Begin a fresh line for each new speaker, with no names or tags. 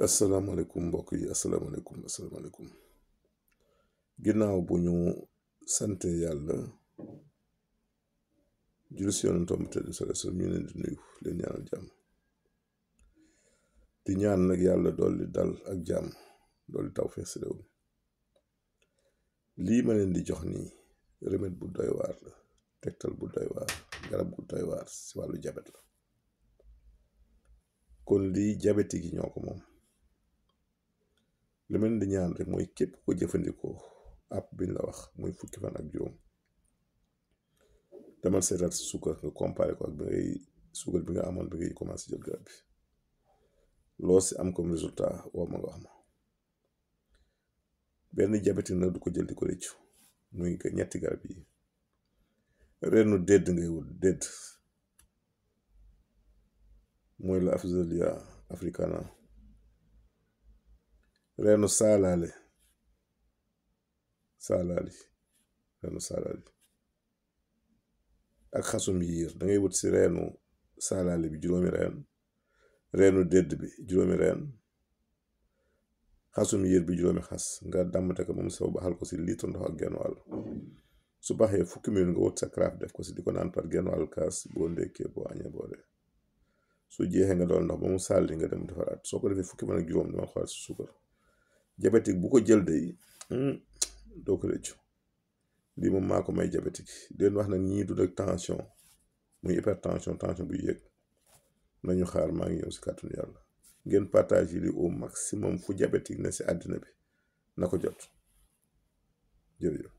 asalaamaaleykum mbokk yi asalaamaaleykum ginnaaw bu ñu sante yàlla julli si yonentam bu tedd sallallahu ñu leen di nuyu leen ñaanal jàmm di ñaan nag yàlla dolli dal ak jàmm dolli tawfeex si réew mi lii ma leen di jox nii remède bu doy waar la tegtal bu doy waar garab bu doy waar si wàllu jabet la kon lii diabétique yi ñoo ko moom li ma leen di ñaan rek mooy képp ko jëfandikoo app biñ la wax muy fukki fan ak juróom demal seetaat si suukar nga comparé ko ak suukar bi nga amoon bi ngay commencé jël garab bi loo si am comme résultat woo ma nga wax ma benn diabétique nag du ko jël di ko rëccu muy ñetti garab yi reenu dédd ngay wut dédd mooy la Afzeliya africana reenu saalaali reenu saalaali ak xasum yiir da ngay wut si reenu saalaali bi juróomi reenu dédd bi juróomi reen xasum yiir bi juróomi xas nga dàmmate ko moom sew baxal ko si litre ndox ak genn wàll su baxee fukki minute nga wut sa carafe def ko si di ko naan par genn wàll kaas boo ndékkee boo añee boo dee su jeexee nga doon ndox ba mu sàlli nga dem defaraat soo ko defee fukki fan ak juróom dama xool si suukar diabétique bu ko jël day doo ko rëccu lii moom maa ko may diabétique leen wax nag ñii du rek tension muy tension bu yéeg nañu xaar maa ngi ñëw si kàttanu yàlla ngeen partage yi li au maximum fu diabétique ne si àddina bi na ko jot jërëjëf